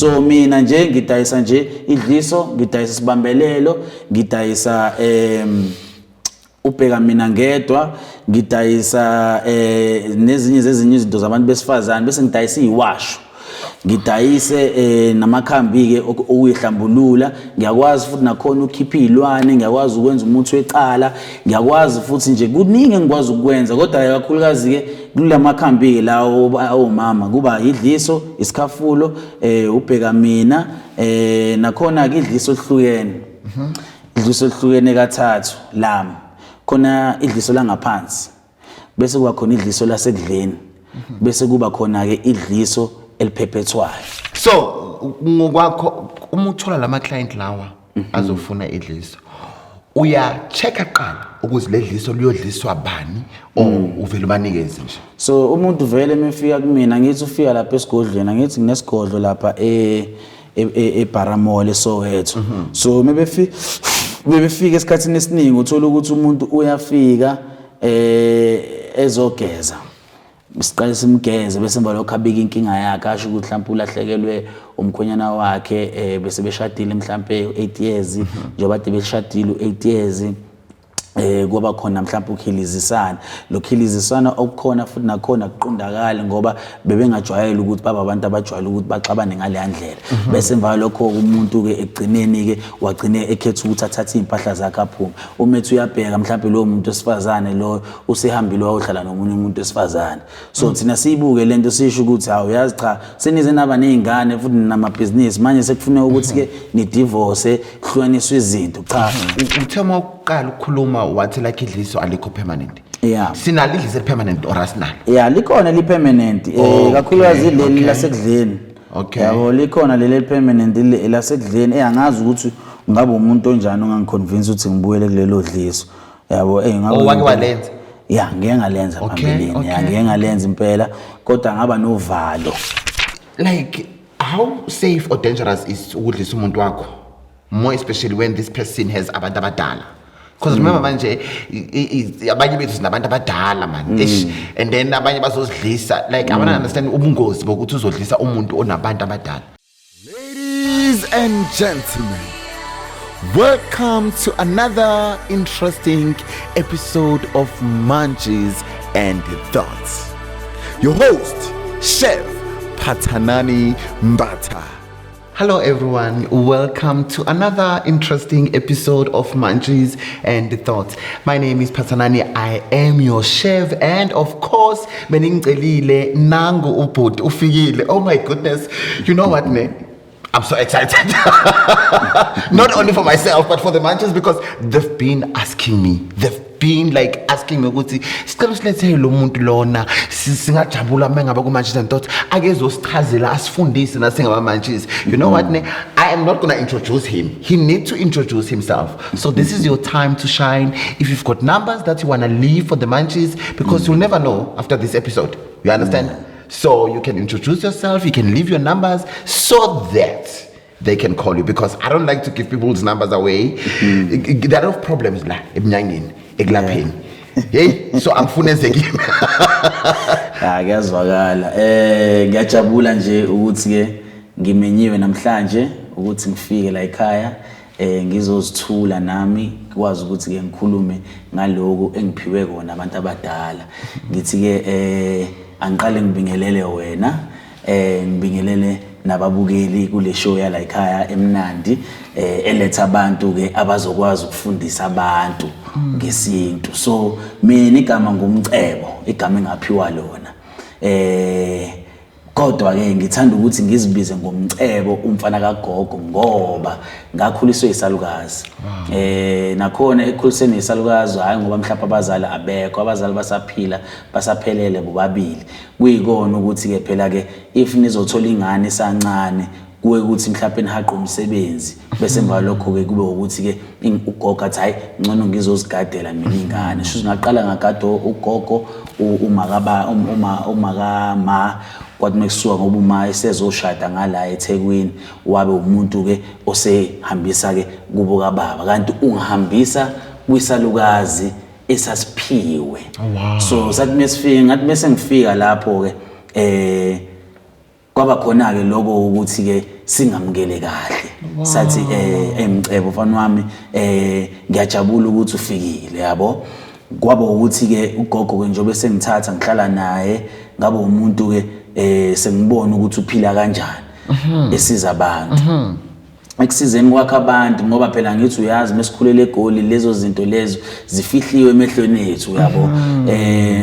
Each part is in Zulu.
So mina nje ngidayisa nje idliso, ngidayisa isibambelelo, ngidayisa ubheka mina ngedwa, ngidayisa nezinye zezinye izinto zabantu besifazane, bese ngidayisa iziwasho, ngidayise namakhambi ke okuyihlambulula. Ngiyakwazi futhi nakhona ukukhipha izilwane, ngiyakwazi ukwenza umuthi wecala, ngiyakwazi futhi nje kuningi engikwazi ukwenza, kodwa kakhulukazi ke kulamakhambi ke lawo omama kuba idliso, isikhafulo, ubheka mina, nakhona ke idliso lihlukene. Idliso lihlukene kathathu lami. Khona idliso langaphansi, bese kuba khona idliso lasekudleni, bese kuba khona ke idliso eliphephethwayo. So ngokwakho, uma uthola lama client lawa azofuna idliso, uya checka qala ukuthi ledliso liyodliswa bani or uvele ubanikeze nje? So umuntu vele mefika kumina, ngithi ufika lapha esigodlweni, angithi nginesigodlo lapha eBaramole eSoweto. So mebefika, esikhathini esiningi uthola ukuthi umuntu uyafika ezogeza, siqale simgeze, bese emva lokho abika inkinga yakhe, asho ukuthi mhlawumbe ulahlekelwe umkhwenyana wakhe, bese beshadile mhlambe 8 years, njengoba kade beshadile u8 years, kwaba khona mhlawumbe ukhilizisana, lo khilizisana okukhona futhi nakhona kuqondakala ngoba bebengajwayele ukuthi baba abantu abajwayele ukuthi baxabane ngale ndlela. Bese emva lokho umuntu ke ekugcineni ke wagcine ekhetha ukuthi athathe impahla zakhe aphume. Uma ethi uyabheka, mhlawumbe lowo muntu wesifazane lo usehambile wayohlala nomunye umuntu wesifazane. So thina siyibuke lento, sisho ukuthi hawu, yazi, cha, senize naba nezingane futhi namabhizinisi, manje sekufuneka ukuthi ke ni-divorce, kuhlukaniswe izinto. Cha. Uthe uma uqala ukukhuluma wathi like idliso alikho permanent. Yeah. Sinalo idliso eli-permanent or asinalo? Ya, likhona li-permanent, kakhulukazi leli lasekudleni. Yabo, likhona leli eli-permanent lasekudleni. Angazi ukuthi ngabe umuntu onjani ongangi-convince ukuthi ngibuyele kulelo dliso, yabo, ngabe Oh, wake walenza? Ya, ngike ngalenza phambilini. Ya, ngike ngalenza impela, kodwa ngaba novalo. Like, how safe or dangerous is ukudlisa umuntu wakho, more especially when this person has abantu abadala? Because remember manje abanye bethu sinabantu abadala, man. Eish, and then abanye bazozidlisa. Like, I want to understand ubungozi bokuthi uzodlisa umuntu onabantu abadala. Ladies and gentlemen, welcome to another interesting episode of Munchies and Thoughts. Your host, Chef Patanani Mbata. Hello everyone, welcome to another interesting episode of Munchies and Thoughts. My name is Patanani, I am your chef, and of course, beningicelile, nangu ubhuti ufikile. Oh my goodness, you know what, ne? I'm so excited. Not only for myself, but for the Munchies, because they've been asking me. They've been like asking me ukuthi sicela usilethele lo muntu lona, singajabula uma ngabe ku-Munchies and Thoughts ake ezosichazela, asifundise nasingama-Munchies. You know what, ne? I am not gonna introduce him. He need to introduce himself. So this is your time to shine. If you've got numbers that you wanna leave for the Munchies, because you'll never know after this episode. You understand? So you can introduce yourself, you can leave your numbers so that they can call you, because I don't like to give people's numbers away. There are problems la ebunyangeni, ekulapheni. Hey, so angifuni eze kimi. Ya, kuyazwakala. Ngiyajabula nje ukuthi ke ngimenyiwe namhlanje ukuthi ngifike la ekhaya, ngizozithula nami, kwazi ukuthi ke ngikhulume ngaloko engiphiwe kona abantu abadala. Ngithi ke angiqale ngibingelele wena, ngibingelele nababukeli kule show yala ekhaya emnandi, eletha abantu ke abazokwazi ukufundisa abantu ngesintu. So mina igama ngumcebo, igama engaphiwa lona, kodwa ke ngithanda ukuthi ngizibize ngomcebo umfana kagogo ngoba ngakhuliswe isalukazi. Nakhona ekukhuliseni isalukazi, hayi ngoba mhlawumbe abazali abekho, abazali basaphila, basaphelele bobabili. Kuyikona ukuthi ke phela ke if nizothola ingane esancane, kuwe ukuthi mhlawumbe nihaqe umsebenzi, bese emva lokho ke kube ukuthi ke ugogo athi, "Hayi, ngcono ngizozigadela mina ingane." Shuthi ngaqala ngagada ugogo, umakaba uma umakama. Kwathi mekusuka, ngoba uma esezoshada ngala eThekwini, wabe umuntu ke osehambisa ke kubo kababa, kanti ungihambisa kwisalukazi esasiphiwe. So sathi mesifika, ngathi mase ngifika lapho ke, kwaba khona ke lokho ukuthi ke Singamukele kahle, sathi emcebo mfana wami, ngiyajabula ukuthi ufikile, yabo. Kwaba ukuthi ke ugogo ke njengoba sengithatha ngihlala naye, ngabe umuntu ke sengibona ukuthi uphila kanjani, esiza abantu. Ekusizeni kwakhe abantu, ngoba phela ngithi uyazi mesikhulele eGoli, lezo zinto lezo zifihliwe emehlweni ethu, yabo,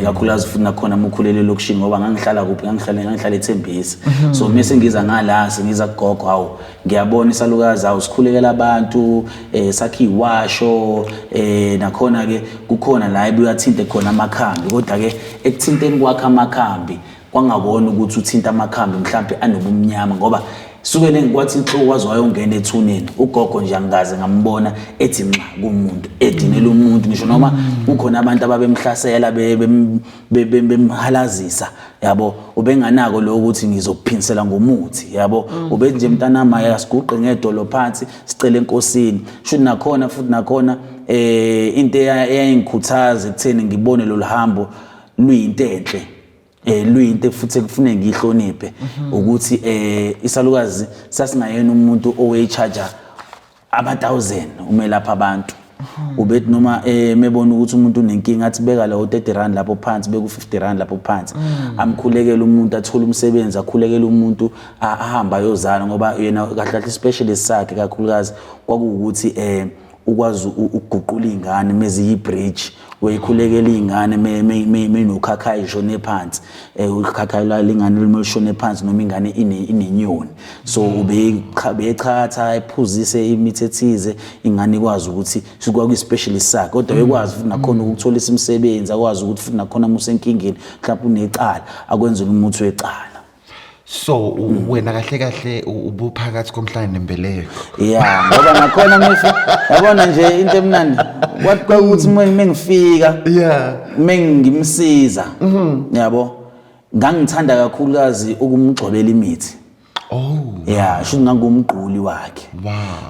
kakhulukazi futhi nakhona uma ukhulele elokishini, ngoba ngangihlala kuphi? Ngangihlala eThembisa. So mase ngiza ngala, sengiza kugogo, hawu, ngiyabona isalukazi, hawu, sikhulekela abantu, sakhe iwasho, nakhona ke kukhona la ebuya athinte khona amakhambi. Kodwa ke ekuthinteni kwakhe amakhambi, kwangabona ukuthi uthinta amakhambi mhlambe anobumnyama, ngoba suke lengikwathi inhloko waze wayongena ethuneni ugogo nje, angikaze ngambona ethi nxa kumuntu, edinela umuntu, ngisho noma kukhona abantu ababemhlasela, bemhalazisa, yabo. Ubenganako lo ukuthi ngizokuphinisela ngomuthi, yabo. Ubethi nje, "Mntanami, asiguqe ngedolo phansi, sicele enkosini." Shuthi nakhona futhi nakhona into eyayingikhuthaza ekutheni ngibone lolu hambo luyinto enhle, luyinto futhi ekufuneka ngiyihloniphe, ukuthi isalukazi sasingayena umuntu owayecharge ama 1000 umelapha abantu. Ubethi noma mebona ukuthi umuntu unenkinga, athi, "Beka lawo R30 lapho phansi, beka u-R50 lapho phansi." Amkhulekele umuntu, athole umsebenzi, akhulekele umuntu, ahambe ayozala, ngoba yena kahle kahle specialist sakhe kakhulukazi kwakuwukuthi ukwazi ukuguqula iy'ngane meziyi-breech. Weyikhulekela iy'ngane menokhakhayi ishone phansi, ukhakhayi lwalingane lushone phansi, noma ingane inenyoni. So ubechatha, ephuzise imithi ethize, ingane ikwazi ukuthi kwakuyi-specialist sakhe. Kodwa ekwazi futhi nakhona ukutholisa imisebenzi, akwazi ukuthi futhi nakhona uma usenkingeni, mhlawumbe unecala, akwenzele umuthi wecala. So wena kahle kahle ubuphakathi komhlane nembeleko. Ya, ngoba nakhona mifi, yabona nje into emnandi kwathi kwakuthi mengifika, mengimsiza, yabo, ngangithanda kakhulukazi ukumgxobela imithi. Ya, shuthi ngangumgquli wakhe.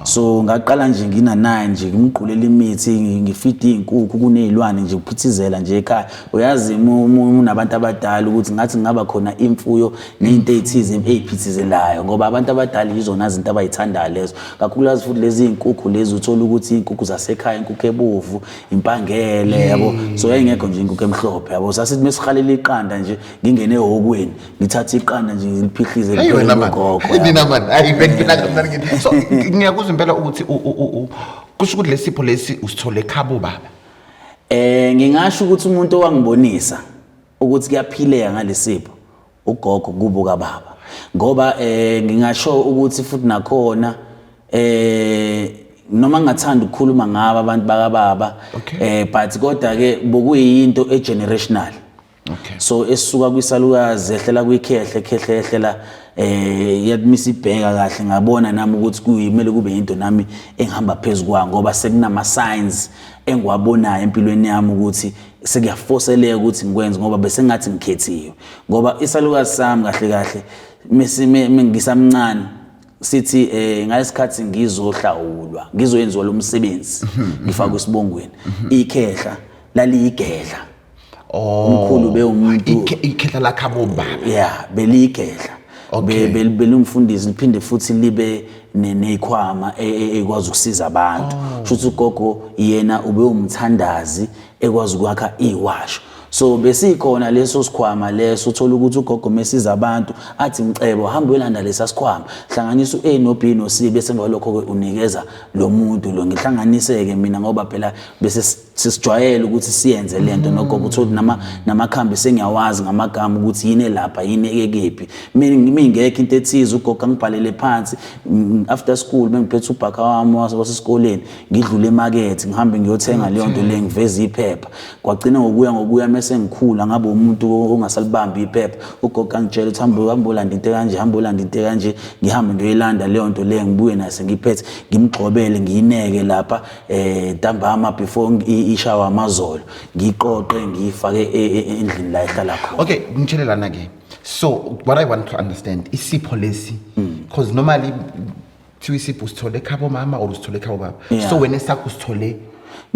So ngaqala nje ngina 9 nje, ngimgqulela imithi, ngifida iy'nkukhu, kuney'lwane nje, kuphithizela nje ekhaya. Uyazi unabantu abadala ukuthi ngathi ngaba khona imfuyo ney'nto ey'thize ey'phithizelayo, ngoba abantu abadala yizona zinto abayithandayo lezo, kakhulukazi futhi lezi iy'nkukhu lezi, uthola ukuthi iy'nkukhu zasekhaya, inkukhu ebovu, impangele, yabo. So yayingekho nje inkukhu emhlophe, yabo. Sasithi mesihalela iqanda nje, ngingene ehhokweni, ngithathe iqanda nje, ngiliphihlize. Hey wena man. Ugogo, yabo. Nina man. Hayi, bengifuna kamnandi ngithi. So ngiyakuzwa impela ukuthi kusho ukuthi lesipho lesi usithole ekhabo baba. Ngingasho ukuthi umuntu owangibonisa ukuthi kuyaphileka ngalesipho, ugogo kubo kababa, ngoba ngingasho ukuthi futhi nakhona noma ngingathanda ukukhuluma ngabo abantu bakababa, but kodwa ke bokuyinto egenerational. So esuka kwisalukazi ehlela kwikhehle, khehle ehlela, yathi ibheka kahle, ngabona nami ukuthi kuyimele kube into nami engihamba phezulu kwayo, ngoba sekunama signs engiwabonayo empilweni yami ukuthi sekuyafoseleka ukuthi ngikwenze, ngoba bese ngathi ngikhethiwe, ngoba isalukazi sami kahle kahle ngisamncane sithi ngalesikhathi ngizohlawulwa, ngizoyenziwa lo msebenzi, ngifakwe esibongweni, ikhehla laliyigedla. Oh. Umkhulu bewumuntu Ikhehla lakhabo baba. Yeah, beliyigedla. Belumfundisi, liphinde futhi libe neyikhwama ekwazi ukusiza abantu. Shuthi ugogo yena ube umthandazi, ekwazi ukwakha iwasho. So besikhona leso sikhwama leso, uthola ukuthi ugogo mesiza abantu athi, "Mcebo, hamba uyolanda lesa sikhwama, hlanganisa u-A no B no C, bese ngalokho ke unikeza lo muntu lo." Ngihlanganise-ke mina, ngoba phela bese sisijwayele ukuthi siyenze lento nogogo. Uthola namakhambi sengiyawazi ngamagama ukuthi yini elapha, yini ekephi. Mina ingekho into ethize, ugogo angibhalele phansi. After school bengiphethe ubhaka wami wasesikoleni, ngidlule emakethe, ngihambe ngiyothenga leyo nto le, ngiveze iphepha. Kwagcina ngokuya ngokuya, mese ngikhula, ngabe umuntu ongasalibambi iphepha, ugogo angitshela ukuthi, "Hamba, hamba olanda into kanje, hamba olanda into kanje." Ngihambe ngiyoyilanda leyo nto leyo, ngibuye nayo ngiphethe, ngimgxobele, ngiyineke lapha ntambama before ishawa amazolo, ngiyiqoqe, ngiyifake endlini la ehlala khona. Okay, ngitshele lana ke. So what I want to understand, isipho lesi, because normally kuthiwa isipho usithole ekhabo mama or usithole ekhabo baba. So wena esakho usithole?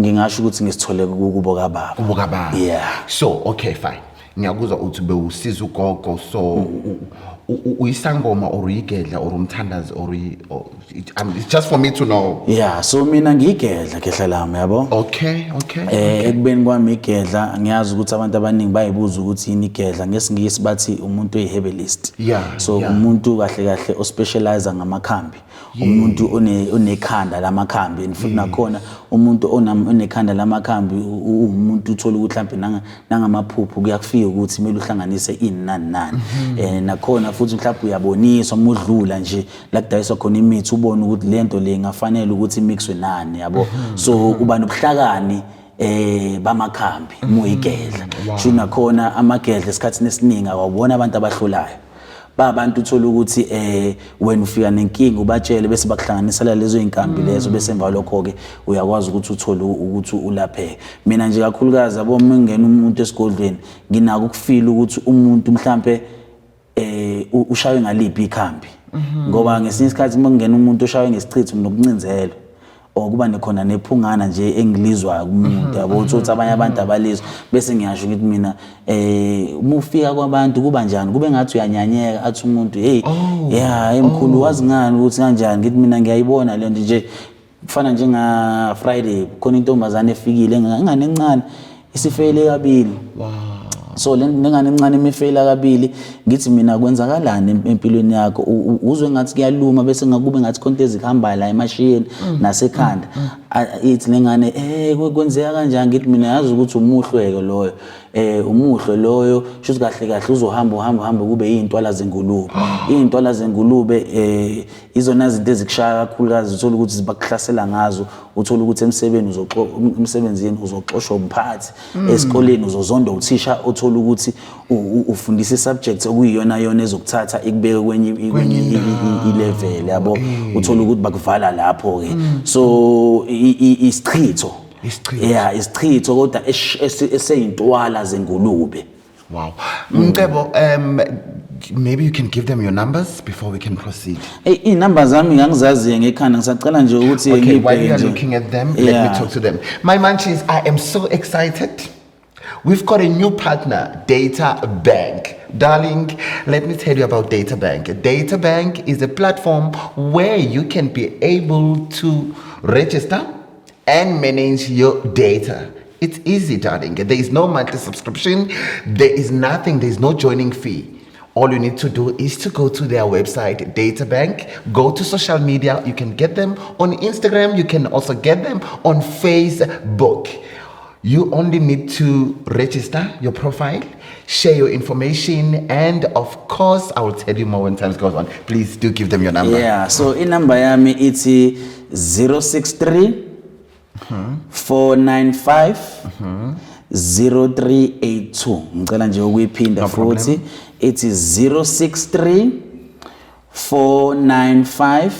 Ngingasho ukuthi ngisithole kubo kababa. Kubo kababa. Yeah. So okay, fine. Ngiyakuzwa uthi bewusiza ugogo, so Uyisangoma or uyigedla or umthandazi or it's just for me to know. Yeah, so mina ngiyigedla, khehla lami, yabo. Ekubeni kwami igedla, ngiyazi ukuthi abantu abaningi bayibuza ukuthi yini igedla. NgesiNgisi bathi umuntu oyi-herbalist. So umuntu kahle kahle ospecialize ngamakhambi, umuntu onekhanda lamakhambi, and futhi nakhona umuntu onekhanda lamakhambi umuntu uthola ukuthi mhlambe nangamaphupho kuyakufika ukuthi kumele uhlanganise ini nani nani. Nakhona futhi mhlawumbe uyaboniswa uma udlula nje la kudayiswa khona imithi, ubone ukuthi lento le ingafanele ukuthi imixwe nani, yabo. So uba nobuhlakani bamakhambi muyigedla. Sho nakhona amagedla esikhathini esiningi awabona abantu abahlolayo, ba abantu uthola ukuthi wena ufika nenkinga, ubatshele, bese bakuhlanganisela lezo inkambi lezo, bese emva lokho ke uyakwazi ukuthi uthole ukuthi ulapheke. Mina nje kakhulukazi, yabo, uma ngena umuntu esigodlweni, nginako ukufila ukuthi umuntu mhlambe ushaywe ngaliphi ikhambi, ngoba ngesinye isikhathi uma kungena umuntu oshaywe ngesichitho nokuncinzelwa or kuba nekhona nephungana nje engilizwayo kumuntu, yabo, uthi abanye abantu abalizwa, bese ngiyasho ngithi mina uma ufika kwabantu kuba njani, kube ngathi uyanyanyeka, athi umuntu, "Hey, yeah, emkhulu, wazi ngani ukuthi kanjani?" Ngithi mina ngiyayibona le nto nje. Kufana njenga Friday, khona intombazane efikile, ingane encane, isifeyile kabili. So le ngane encane imifeyila kabili, ngithi mina, "Kwenzakalani empilweni yakho?" Uzwe ngathi kuyaluma, bese ngakube ngathi khona into ezihambayo la emashiyeni nasekhanda. Ithi lengane, "Kwenzeka kanjani?" Ngithi mina, "Yazi ukuthi umuhlwe-ke loyo, umuhlwe loyo, shuthi kahle kahle uzohamba uhamba uhambe kube iy'ntwala zengulube." Iy'ntwala zengulube izona zinto ezikushaya kakhulukazi, uthola ukuthi bakuhlasela ngazo, uthola ukuthi emsebenzini uzoxoshwa umphathi, esikoleni uzozondwa uthisha, uthola ukuthi ufundisa i-subject okuyiyona yona ezokuthatha ikubeke kwenye i-level, yabo. Uthola ukuthi bakuvala lapho-ke. So isichitho. Isichitho. Yeah, isichitho, kodwa eseyintwala zengulube. Wow. Mcebo, maybe you can give them your numbers before we can proceed. Hey, iy'namba zami ngangizaziyo ngekhanda, ngisacela nje ukuthi Okay, while ngibheke you are nje. Looking at them, let me talk to them. My munchies, I am so excited. We've got a new partner, Data Bank. Darling, let me tell you about Data Bank. Data Bank is a platform where you can be able to register and manage your data. It's easy, darling. There is no monthly subscription, there is nothing, there is no joining fee. All you need to do is to go to their website, Databank, go to social media. You can get them on Instagram, you can also get them on Facebook. You only need to register your profile, share your information, and of course, I will tell you more when time goes on. Please do give them your number. Yeah, so inamba yami ithi 063 495 0382. Ngicela nje ukuyiphinda No problem. futhi, ithi 063 495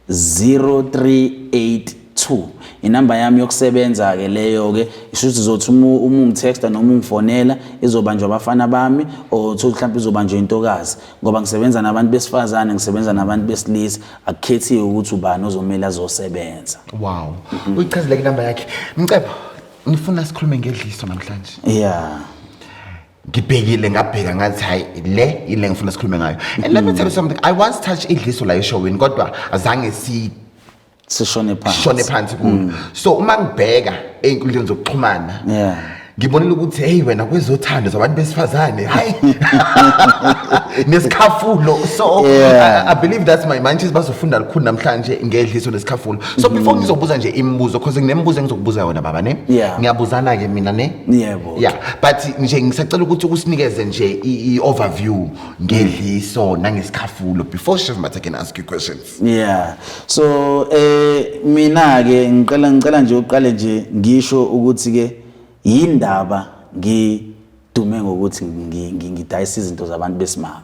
0382. Inamba yami yokusebenza ke leyo ke, isho ukuthi uzothi uma ungitexta noma ungifonela, izobanjwa abafana bami or uthole mhlawumbe izobanjwa intokazi, ngoba ngisebenza nabantu besifazane, ngisebenza nabantu besilisa, akukhethiwe ukuthi ubani ozomela azosebenza. Wow. Uyichazile ke inamba yakhe. Mcebo, ngifuna sikhulume ngedliso namhlanje. Ngibhekile, ngabheka, ngathi hayi, le ile ngifuna sikhulume ngayo. And let me tell you something. I once touched idliso la eshowini, kodwa azange si Sishone phansi. Shone phansi kulo. So uma ngibheka ey'nkundleni zokuxhumana, ngibonile ukuthi hey wena, kwezothando zabantu besifazane, hayi, nesikhafulo. So I believe that's my munchies bazofunda lukhulu namhlanje ngedliso nesikhafulo. So before ngizobuza nje imibuzo, because nginemibuzo engizokubuza yona, baba, ne? Yeah. Ngiyabuzana ke mina, ne? Yebo. Yeah, but nje ngisacela ukuthi usinikeze nje i-overview ngedliso nangesikhafulo before Chef Mbatha can ask you questions. Yeah. So mina ke ngicela nje uqale nje ngisho ukuthi ke yindaba ngidume ngokuthi ngidayisa izinto zabantu besimame.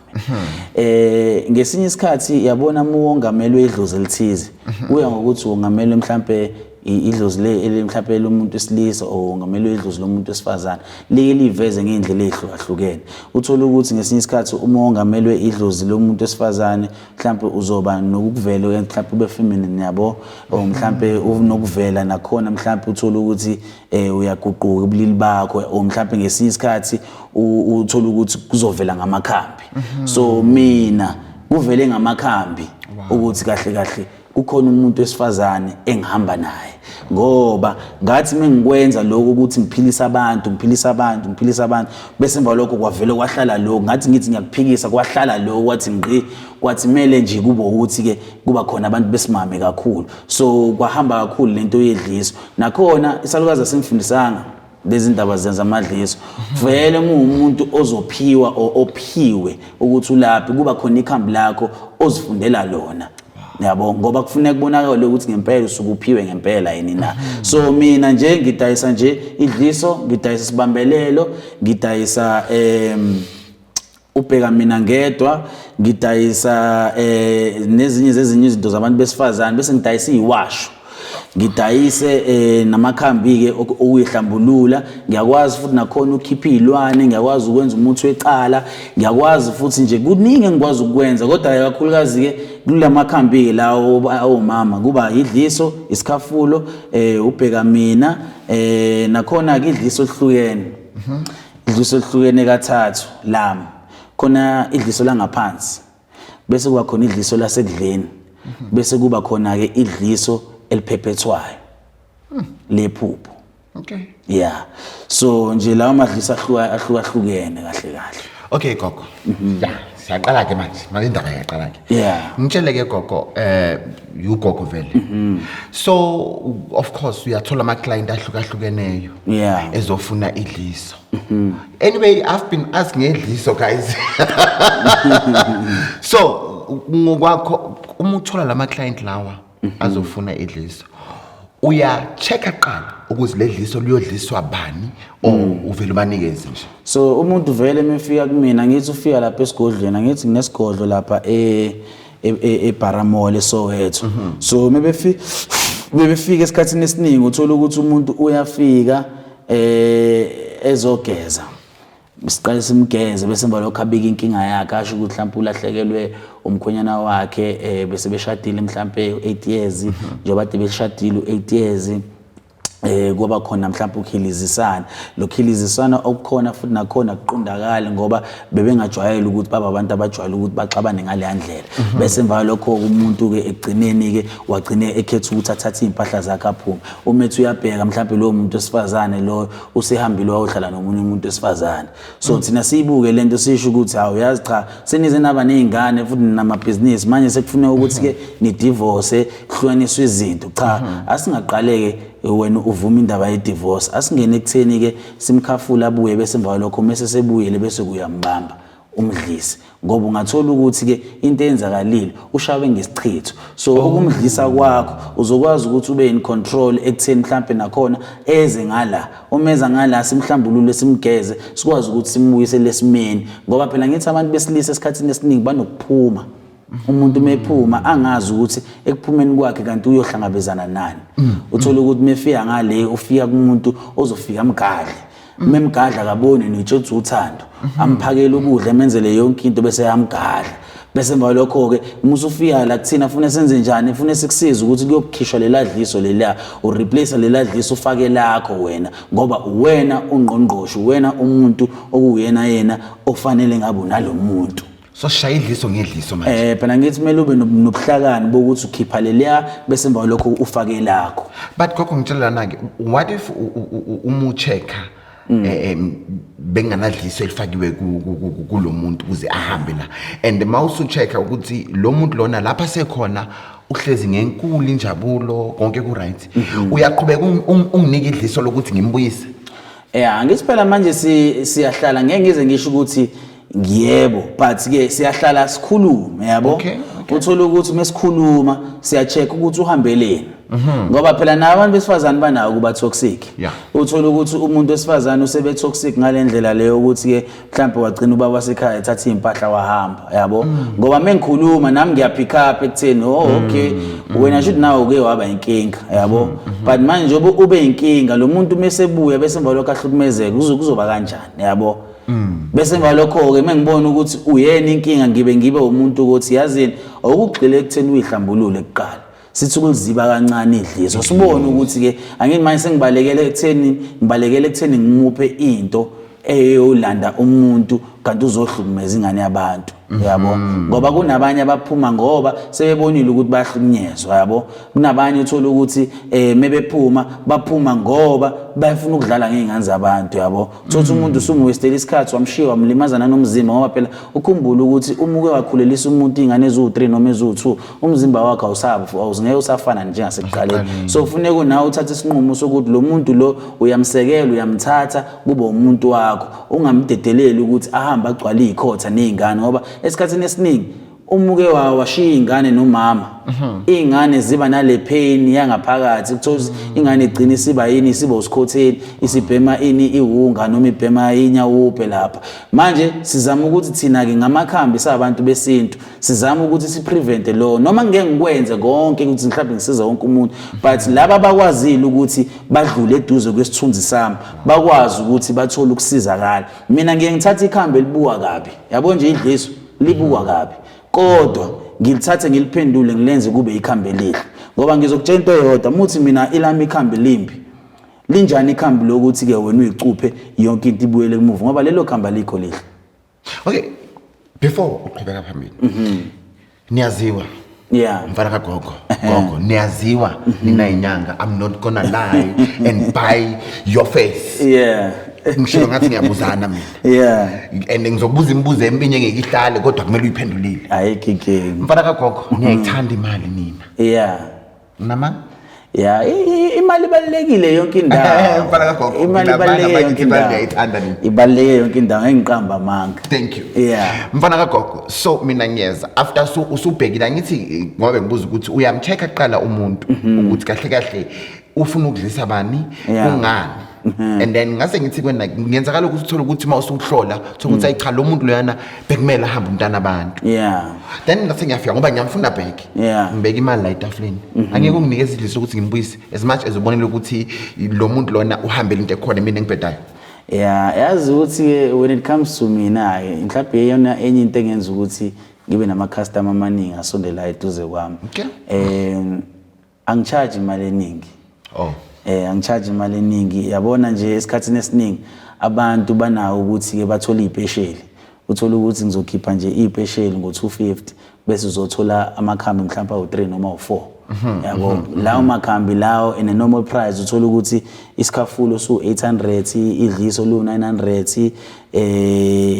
Ngesinye isikhathi, yabona, uma wongamelwe idlozi elithize, kuya ngokuthi wongamelwe mhlambe Idlozi le mhlawumbe lomuntu wesilisa or wongamelwe idlozi lomuntu wesifazane, like liveze ngey'ndlela ey'hlukahlukene. Uthole ukuthi ngesinye isikhathi uma wongamelwe idlozi lomuntu wesifazane, mhlawumbe uzoba nokuvela, mhlawumbe ube feminine, yabo, or mhlawumbe unokuvela nakhona, mhlawumbe uthole ukuthi uyaguquka ubulili bakho, or mhlawumbe ngesinye isikhathi uthole ukuthi kuzovela ngamakhambi. So mina kuvele ngamakhambi ukuthi kahle kahle kukhona umuntu wesifazane engihamba naye, ngoba ngathi mengikwenza lokho ukuthi ngiphilisa abantu, ngiphilisa abantu, ngiphilisa abantu, bese emva lokho kwavele kwahlala lokho, ngathi ngithi ngiyakuphikisa, kwahlala lokho, kwathi ngqi, kwathi mele nje kube ukuthi ke kuba khona abantu besimame kakhulu. So kwahamba kakhulu lento yedliso. Nakhona isalukazi asimfundisanga lezi ndaba zenza amadliso. Vele umuntu ozophiwa or ophiwe ukuthi ulaphi, kuba khona ikhambi lakho ozifundela lona, yabo, ngoba kufuneka kubonakale ukuthi ngempela usuke uphiwe ngempela yini na. So mina nje ngidayisa nje idliso, ngidayisa isibambelelo, ngidayisa ubheka mina ngedwa, ngidayisa nezinye zezinye izinto zabantu besifazane, bese ngidayisa iziwasho, ngidayise namakhambi ke okuyihlambulula. Ngiyakwazi futhi nakhona ukukhipha izilwane, ngiyakwazi ukwenza umuthi wecala, ngiyakwazi futhi nje kuningi engikwazi ukwenza, kodwa kakhulukazi ke kulamakhambi ke lawo omama kuba idliso, isikhafulo, ubheka mina, nakhona ke idliso elihlukene, idliso elihlukene kathathu lami. Khona idliso langaphansi, bese kuba khona idliso lasekudleni, bese kuba khona ke idliso eliphephethwayo lephupho. Yeah, so nje lawo madliso ahlukahlukene kahle kahle. Okay gogo, ya, siyaqala ke manje, manje indaba iyaqala ke. Ngitshele ke gogo, ugogo vele, so of course uyathola ama client ahlukahlukeneyo ezofuna idliso. Anyway, I've been asking ngedliso, guys. So ngokwakho, uma uthola lama client lawa azofuna idliso, uya checka qala ukuze ledliso liyodliswa bani, or uvele ubanikeze nje? So umuntu vele mefika kumina, ngithi ufika lapha esigodlweni, angithi nginesigodlo lapha eBaramole eSoweto. So mebefika, esikhathini esiningi uthola ukuthi umuntu uyafika ezogeza, siqale simgeze, bese emva lokho abika inkinga yakhe, asho ukuthi mhlawumbe ulahlekelwe umkhwenyana wakhe, bese beshadile mhlawumbe 8 years, njengoba kade beshadile u8 years, kuba khona mhlawumbe ukhilizisana, lo khilizisana okukhona futhi nakhona kuqondakala, ngoba bebengajwayele ukuthi baba abantu abajwayele ukuthi baxabane ngale ndlela. Bese emva lokho umuntu ke ekugcineni ke wagcine ekhetha ukuthi athathe impahla zakhe aphume. Uma ethi uyabheka, mhlawumbe lowo muntu wesifazane lo usehambile wayohlala nomunye umuntu wesifazane. So thina siyibuke lento, sisho ukuthi hawu, yazi, cha, senize naba nezingane futhi namabhizinisi, manje sekufuneka ukuthi ke ni-divorce, kuhlukaniswe izinto. Cha, asingaqaleke wena uvuma indaba ye-divorce, asingene ekutheni ke simkhafula abuye, bese emva kwalokho mase sebuyele, bese kuyambamba umdlisi, ngoba ungathola ukuthi ke into eyenzakalile ushawe ngesichitho. So ukumdlisa kwakho uzokwazi ukuthi ube in control ekutheni mhlambe nakhona eze ngala, umeza ngala, simhlambulule, simgeze, sikwazi ukuthi simbuyise lesimeni, ngoba phela ngithi abantu besilisa esikhathini esiningi banokuphuma. Umuntu mephuma angazi ukuthi ekuphumeni kwakhe kanti uyohlangabezana nani. Uthola ukuthi mefika ngale, ufika kumuntu ozofika amgadle, memgadla akaboni nitsho uthando, amphakele ukudla, emenzele yonke into, bese yamgadla. Bese emva kwalokho-ke uma usufika la kuthina, fune senze njani? Fune sikusize ukuthi kuyokhishwa lela dliso leliya, ureplace lela dliso, ufake lakho wena, ngoba uwena ungqongqoshe, uwena umuntu okuwuyena yena ofanele ngabe unalo muntu. So shaya idliso ngedliso manje. Phela ngithi kumele ube nobuhlakani bokuthi ukhipha leliya, bese emva kwalokho ufake lakho. But gogo, ngitshela lana ke, what if uma uchecka benganadliso elifakiwe kulo muntu ukuze ahambe la, and mawusuchecka ukuthi lo muntu lona lapha sekhona uhlezi ngenkulu injabulo, konke ku right, uyaqhubeka unginike idliso lokuthi ngimbuyise? Yeah, angithi phela manje siyahlala, ngeke ngize ngisho ukuthi ngiyebo, but ke siyahlala sikhulume, yabo. Uthola ukuthi mesikhuluma siya-check ukuthi uhambeleni, ngoba phela nabo abantu besifazane banawo ukuba toxic. Uthola ukuthi umuntu wesifazane usebe toxic ngale ndlela leyo ukuthi ke mhlawumbe wagcina ubaba wasekhaya ethatha iy'mpahla wahamba, yabo. Ngoba mengikhuluma nami ngiya-pick up ekutheni, oh okay, wena shuthi nawe uke waba inkinga, yabo. But manje njengoba ube inkinga, lo muntu mesebuya bese emva lokho ahlukumezeke, kuzoba kanjani, yabo? Bese emva lokho-ke mengibona ukuthi uyena inkinga, ngibe umuntu ukuthi yazini awukugxile ekutheni uyihlambulule kuqala, sithi ukuliziba kancane idliso, sibone ukuthi-ke angithi manje sengibalekele ekutheni, ngibalekele ekutheni ngimuphe into eyolanda umuntu kanti uzohlukumeza ingane yabantu, yabo. Ngoba kunabanye abaphuma ngoba sebebonile ukuthi bayahlukunyezwa, yabo. Kunabanye uthola ukuthi mebephuma baphuma ngoba bayafuna ukudlala ngey'ngane zabantu, yabo. Uthola umuntu usumuwastela isikhathi, wamshiya, wamlimaza nanomzimba, ngoba phela ukhumbule ukuthi uma uke wakhulelisa umuntu iy'ngane eziwu-3 noma eziwu-2, umzimba wakhe awusngeke usafana njengasekuqaleni. So kufuneka nawe uthathe isinqumo sokuthi lo muntu lo uyamsekela, uyamthatha kube umuntu wakho, ungamdedeleli ukuthi ahambe agcwale iy'khotha ney'ngane, ngoba esikhathini esiningi uma uke washiya iy'ngane nomama, iy'ngane ziba nale pain yangaphakathi. Kuthola ukuthi ingane igcina isiba yini, isiba usikhotheni, isibhema ini, iwunga noma ibhema inyawupe lapha. Manje sizama ukuthi thina-ke ngamakhambi sabantu besintu sizama ukuthi siprevente lo, noma ngeke ngikwenze konke ukuthi mhlawumbe ngisize wonke umuntu, but laba abakwazile ukuthi badlule eduze kwesithunzi sami bakwazi ukuthi bathole ukusizakala. Mina ngiye ngithathe ikhambi elibuka kabi, yabo nje, idliso libukwa kabi, kodwa ngilithathe ngiliphendule ngilenze kube ikhambi elihle, ngoba ngizokutshela into eyodwa muthi mina ilami ikhambi limbi linjani ikhambi lokuthi-ke wena uyicuphe yonke into ibuyele kumuva, ngoba lelo khambi alikho lihle. Okay, before uqhubeka phambili, niyaziwa, mfana kagogo, gogo, niyaziwa nina inyanga. I'm not gonna lie and buy your face. Ngishilo ngathi ngiyabuzana mina and ngizokubuza imibuzo eminye engeke ihlale, kodwa kumele uyiphendulile. Ayikho inkinga. Mfana kagogo, niyayithanda imali nina. Nama Yeah, imali ibalulekile yonke indawo. Mfana kagogo, Imali mina ibaluleke amanga yonke ngithi imali indawo. ngiyayithanda nina. Ibaluleke yonke indawo, ngeke ngiqamba amanga. Thank you. Mfana kagogo, so mina ngiyeza after so usubhekile, angithi ngoba ngibuza ukuthi uyamcheck-a kuqala umuntu ukuthi kahle kahle ufuna ukudlisa bani, kungani, and then ngase ngithi kwena ngenzakala ukuthi uthole ukuthi uma usuhlola uthola ukuthi ayi cha, lo muntu loyana bekumele ahambe umntana abantu. Then ngase ngiyafika ngoba ngiyamfuna back, ngibeka imali la etafuleni, angeke unginikeze idliso ukuthi ngimbuyise as much as ubonile ukuthi lo muntu lona uhambele into ekhona, mina engibhedayo? Yeah, yazi ukuthi ke when it comes to mina ke mhlawumbe iyona enye into engenza ukuthi ngibe nama customer amaningi asondelayo eduze kwami. Angicharge imali eningi. Angicharge imali eningi. Yabona nje, esikhathini esiningi abantu banawo ukuthi ke bathole ipesheli. Uthola ukuthi ngizokhipha nje ipesheli ngo-250 bese uzothola amakhambi mhlawumbe awu-3 noma awu-4, yabo. Lawo makhambi lawo in a normal price uthola ukuthi isikhafulo su-800, idliso lu-900,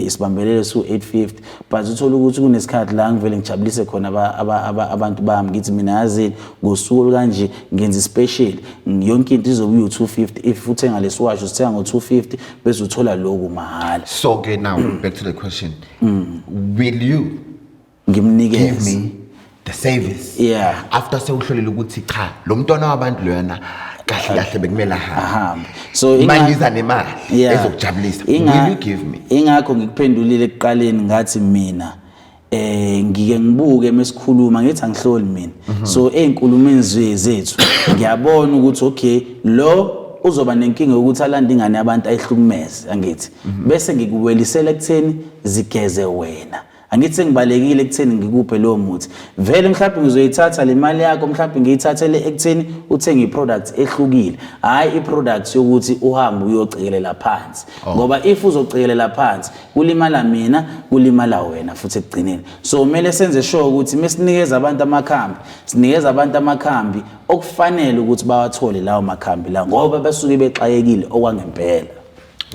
isibambelelo su-850, but uthola ukuthi kunesikhathi la ngivele ngijabulise khona abantu bami, ngithi mina yazini ngosuku olukanje ngenza ispecial, yonke into izobe iyu-250. If uthenga lesiwasho usithenga ngo-250 bese uthola lokhu mahhala. So okay, now back to the question, will you give Ngimnikeze me the service after sewuhlolile ukuthi cha, lo mntwana wabantu loyana kahle kahle bekumele ahambe? Ahambe. So mangiza nemali ezokujabulisa, will you give me? Ingakho ngikuphendulile ekuqaleni ngathi mina ngike ngibuke mesikhuluma, ngithi angihloli mina. So ey'nkulumeni zethu ngiyabona ukuthi okay, lo uzoba nenkinga yokuthi alande ingane yabantu ayihlukumeze, angithi bese ngikuwelisela ekutheni zigeze wena. Angithi sengibalekile ekutheni ngikuphe lowo muthi vele, mhlawumbe ngizoyithatha le mali yakho, mhlawumbe ngiyithathele ekutheni uthenge i-product ehlukile, hhayi i-product yokuthi uhambe uyocikelela phansi, ngoba if uzocikelela phansi kulimala mina, kulimala wena futhi ekugcineni. So kumele senze sure ukuthi mesinikeza abantu amakhambi, sinikeza abantu amakhambi okufanele ukuthi bawathole lawo makhambi la, ngoba basuke bexakekile okwangempela.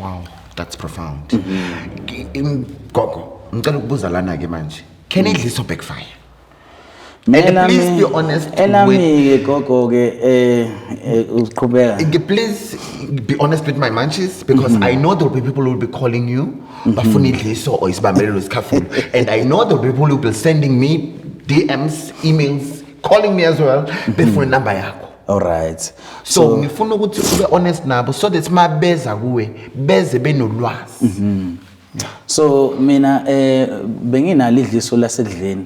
Wow, that's profound. Gogo, ngicela ukubuza lana ke manje, can idliso backfire? And please be honest. Elami-ke gogo-ke uqhubeka. Please be honest with my munchies, because I know there will be people who will be calling you bafuna idliso or isibambelelo, isikhafulo, and I know there will be people who will be sending me DMs, emails, calling me as well, befuna number yakho. All right. So ngifuna ukuthi ube honest nabo so that mabeza kuwe beze benolwazi. So mina benginalo idliso lasekudleni.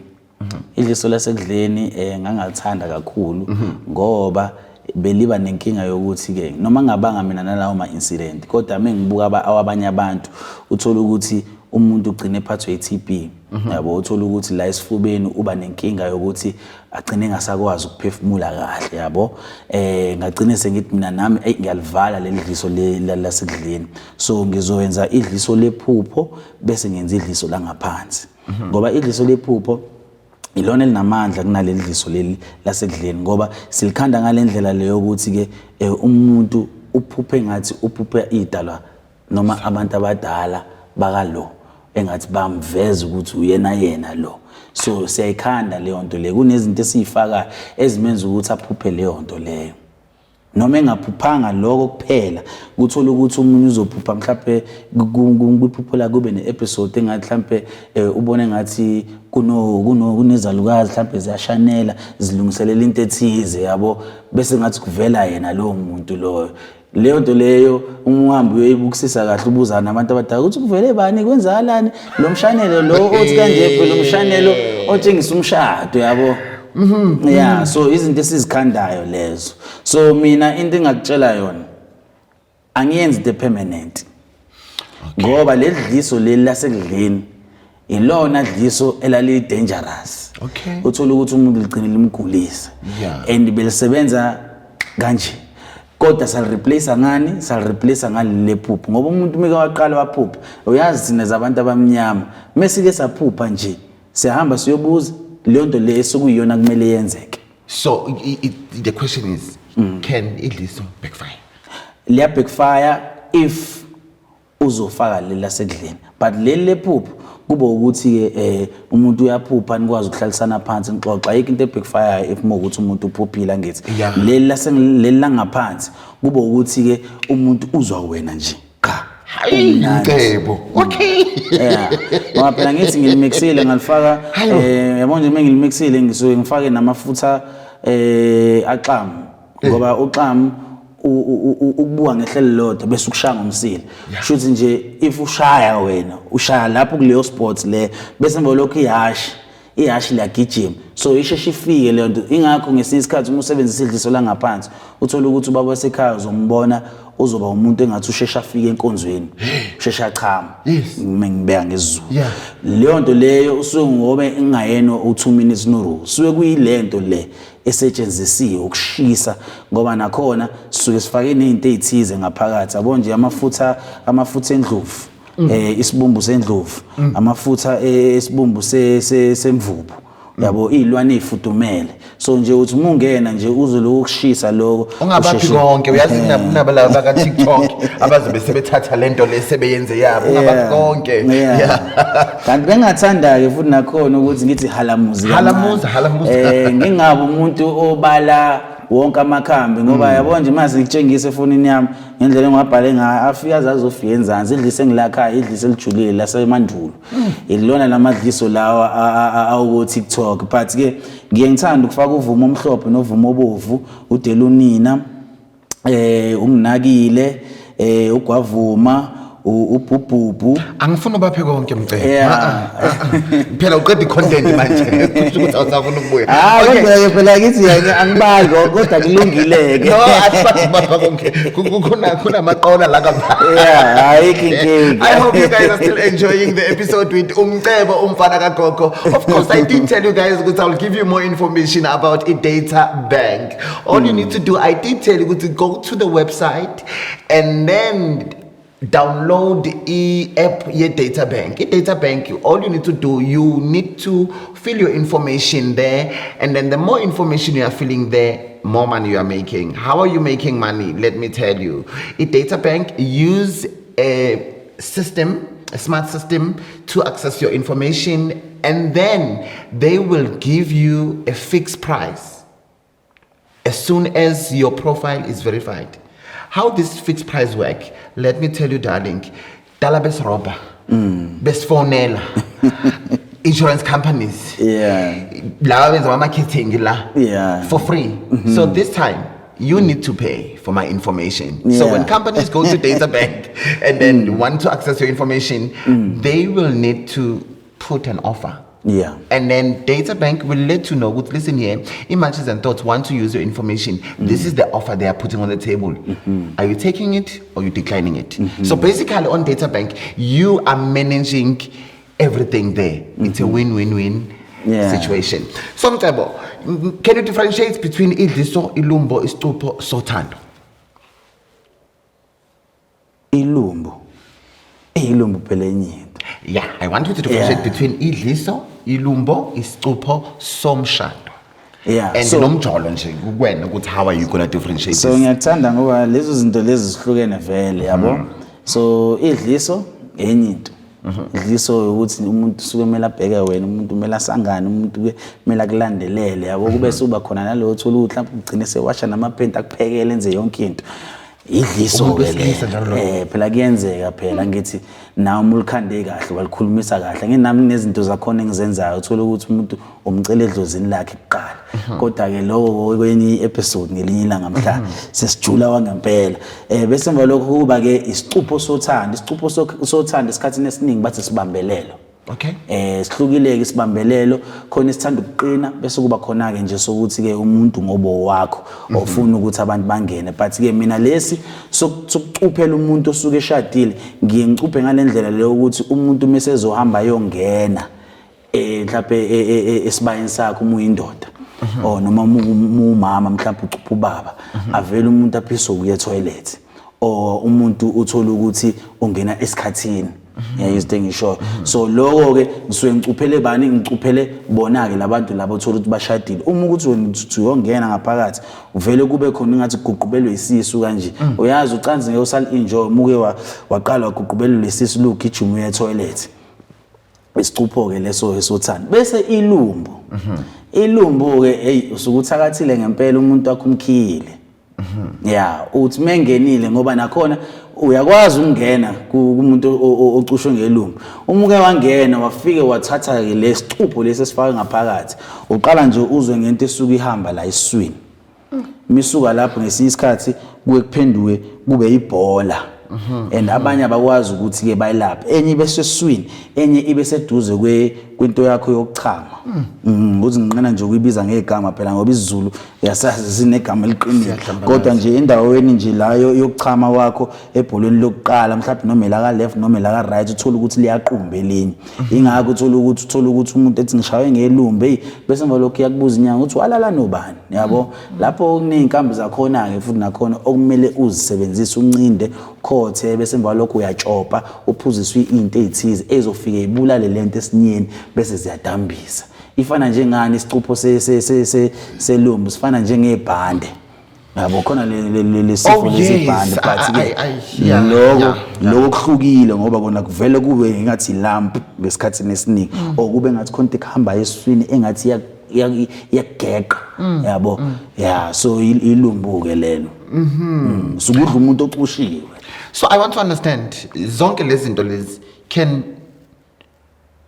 Idliso lasekudleni ngangalithanda kakhulu ngoba beliba nenkinga yokuthi ke noma ngabanga mina nalawo ma incident, kodwa mengibuka awabanye abantu, uthola ukuthi umuntu ugcine ephathwe i-TB, yabo, uthola ukuthi la esifubeni uba nenkinga yokuthi agcine engasakwazi ukuphefumula kahle, yabo. Ngagcine sengithi mina nami, eyi, ngiyalivala leli dliso lasekudleni, so ngizowenza idliso lephupho bese ngenza idliso langaphansi, ngoba idliso lephupho ilona elinamandla kunaleli dliso leli lasekudleni, ngoba silikhanda ngale ndlela leyo ukuthi ke umuntu uphuphe ngathi uphuphe idalwa noma abantu abadala bakalo, engathi bamveza ukuthi uyena yena lo. So siyayikhanda leyo nto leyo, kunezinto esiyifakayo ezimenza ukuthi aphuphe leyo nto leyo, noma engaphuphanga lokho kuphela. Kuthola ukuthi umunye uzophupha mhlawumbe kwiphupho lakhe kube ne-episode engathi mhlampe ubone ngathi kuno kuno kunezalukazi mhlampe ziyashanela, zilungiselela into ethize, yabo, bese ngathi kuvela yena lowo muntu loyo. Leyo nto leyo uma uhambe uyoyibukisisa kahle, ubuza nabantu abadala ukuthi kuvele bani, kwenzakalani, lo mshanelo lo othi kanje, phela umshanelo otshengisa umshado, yabo. Yeah, so izinto esizikhandayo lezo. So mina into engakutshela yona, angiyenzi into permanent, ngoba leli dliso leli lasekudleni ilona dliso elali dangerous. Uthola ukuthi umuntu ligcine limgulisa and belisebenza kanje, kodwa salireplace ngani? Salireplace ngaleli lephupho, ngoba umuntu mike waqala waphupha, uyazi thina zabantu abamnyama mesike saphupha nje, siyahamba siyobuza leyo nto le esukuyiyona kumele yenzeke. So the question is, can idliso backfire? Liya backfire if uzofaka leli lasekudleni, but leli lephupho kube ukuthi ke umuntu uyaphupha, nikwazi ukuhlalisana phansi nixoxa, ayikho into ebackfire if ukuthi umuntu uphuphile, angithi? Leli lase leli langaphansi kube ukuthi ke umuntu uzwa wena nje cha. Hayi. Umnandi. Mcebo, okay. Yeah, ngoba phela ngithi ngilimixile ngalifaka. Hayo. Yabo nje, mengilimixile ngisuke ngifake namafutha axamu, ngoba uxamu ukubuka ngehlelo lodwa bese ukushaya ngomsila, shuthi nje if ushaya wena ushaya lapho kuleyo spot le, bese emva lokho ihashi liyagijima, so isheshe ifike leyo nto. Ingakho ngesinye isikhathi uma usebenzisa idliso langaphansi, uthola ukuthi ubaba wasekhaya uzombona uzoba umuntu engathi usheshe afike enkonzweni, usheshe achama. Uma ngibeka ngesiZulu, leyo nto leyo usuke ngoba ingayena u-2 minutes noodle, suke kuyilento le esetshenzisiwe ukushisa, ngoba nakhona sisuke sifake nezinto ezithize ngaphakathi, yabo nje, amafutha endlovu, isibumbu sendlovu, amafutha esibumbu semvubu, yabo, izilwane ezifudumele. So nje uthi uma ungena nje uzwe lokhu kushisa lokho. Ungabaphi konke, uyazi, kunabalaba baka TikTok abazobe sebethatha lento le sebeyenze yabo. Ungabaphi konke. Kanti bengathanda-ke futhi nakhona ukuthi ngithi halamuzi kancane. Halamuza, halamuza. Ngingabe umuntu obala wonke amakhambi, ngoba yabo nje mase ngikutshengisa efonini yami ngendlela engiwabhale ngayo, afika aze azofika enzansi. Idliso engilakhayo, idliso elijulile lasemandulo, ilona lamadliso lawa awuko TikTok, but ke ngiye ngithanda ukufaka uvumo omhlophe novumo obovu, udelunina, unginakile, ugwavuma, ubhubhubhu. Angifuni ubaphe konke, Mcebo. Yeah. Ah, ah, ah. Phela uqeda i-content manje, kusho ukuthi awusafuna ukubuya. Ah, Okay. kodwa ke phela ngithi angibali kodwa kulungile-ke. No, asifuni ukubapha konke. Kunamaqola la ngapha. Yeah, ayikho inkinga. I hope you guys are still enjoying the episode with Umcebo Umfana kaGogo. Of course, I did tell you guys because I'll give you more information about a data bank. All you need to do, I did tell you to go to the website and then download i-app ye-data bank. I-data bank, all you need to do, you need to fill your information there, and then the more information you are filling there, more money you are making. How are you making money? Let me tell you. I-data bank use a system, a smart system, to access your information, and then they will give you a fixed price as soon as your profile is verified. How this fixed price work? Let me tell you, darling. Dala besroba. Besfonela. Insurance companies. Laba benza ama-marketing la. For free. So this time you need to pay for my information. So when companies go to data bank and then want to access your information, they will need to put an offer. And then data bank will let you know, listen here, Images and Thoughts want to use your information. This is the offer they are putting on the table. Are you taking it or you declining it? So basically on data bank, you are managing everything there. It's a win-win-win situation. So Mcebo, can you differentiate between idliso, ilumbo, isicupho, sothando? Ilumbo. Ilumbo phela enye into. Yeah, I want you to differentiate between idliso, ilumbo, isicupho, somshado. And nomjolo nje kuwena ukuthi how are you going to differentiate So this? Ngiyakuthanda ngoba lezo zinto lezi zihlukene vele, yabo. So idliso enye into. Idliso ukuthi umuntu usuke kumele abheke wena, umuntu kumele asangane, umuntu kumele akulandelele, yabo. Kube suba khona nalowo uthola ukuthi mhlawumbe ugcine sewasha namaphenti akuphekele enze yonke into. Idliso Umuntu ke wesilisa le. Njalo lo. Phela kuyenzeka phela ngithi nawe uma ulikhande kahle walikhulumisa kahle, nginami kunezinto zakhona engizenzayo, uthola ukuthi umuntu umcela edlozini lakhe kuqala. Kodwa ke lokho kwenye i-episode ngelinye ilanga mhla sesijula wangempela. Bese emva lokho kuba ke isicupho sothando, isicupho sothando esikhathini esiningi bathi sibambelelo. Sihlukile ke isibambelelo, khona isithanda ukuqina bese kuba khona ke nje sokuthi ke umuntu ngobo wakho ofuna ukuthi abantu bangene, but ke mina lesi sokucuphela umuntu osuke eshadile ngiye ngicuphe ngalendlela leyo ukuthi umuntu mase ezohamba ayongena mhlawumbe esibayeni sakhe uma uyindoda or noma umama mhlawumbe ucupha ubaba, avele umuntu aphise ukuya toilet or umuntu uthola ukuthi ungena esikhathini. Yeah, izinto engishoyo. So lokho ke ngisuke ngicuphele bani, ngicuphele bona ke labantu labo uthola ukuthi bashadile. Uma ukuthi wena uthi uyongena ngaphakathi uvele kube khona ingathi kuguqubelwe isisu kanje. Uyazi ucansi ngeke usal enjoy muke waqala waguqubelwe isisu lugijima uye toilet. Isicupho ke leso esothando. Bese ilumbo. Ilumbo ke hey usukuthakathile ngempela umuntu wakho umkhile. Yeah, uthi mengenile ngoba nakhona uyakwazi ukungena kumuntu ocushwe ngelumbo. Uma uke wangena wafike wathatha ke lesicupho lesi esifake ngaphakathi, uqala nje uzwe ngento esuka ihamba la esiswini. Misuka lapho ngesinye isikhathi kuye kuphenduke kube ibhola. And abanye abakwazi ukuthi ke bayilaphe. Enye ibe sesiswini, enye ibe seduze kwento yakho yokuchama. Ukuthi nginqena nje ukuyibiza ngegama phela ngoba isiZulu uyasazi sinegama eliqinile. Siyahlambalaza. Kodwa nje endaweni nje la yokuchama kwakho ebholweni lokuqala mhlawumbe noma la ka left noma la ka right uthola ukuthi liyaqumba elinye. Ingakho uthola ukuthi umuntu ethi ngishawe ngelumbe, hey, bese emva lokho iyakubuza inyanga ukuthi walala nobani, yabo. Lapho kuney'nkambi zakhona-ke futhi nakhona okumele uzisebenzise, uncinde khothe, bese emva lokho uyatshopa uphuziswe into ey'thize ezofike ibulale lento esinyeni bese ziyadambisa. Ifana njengani isicupho selumbu, sifana njengebhande. Yabo khona le sifo Oh, lesi yes. bhande, but ke I lokho kuhlukile ngoba kona kuvele kube ngathi lump ngesikhathi esiningi, or kube ngathi khona into ekuhamba esiswini engathi iyakugeqa, yabo. Yeah, so ilumbu ke lelo. Sukudla umuntu ocushiwe. So I want to understand zonke lezi zinto lezi, can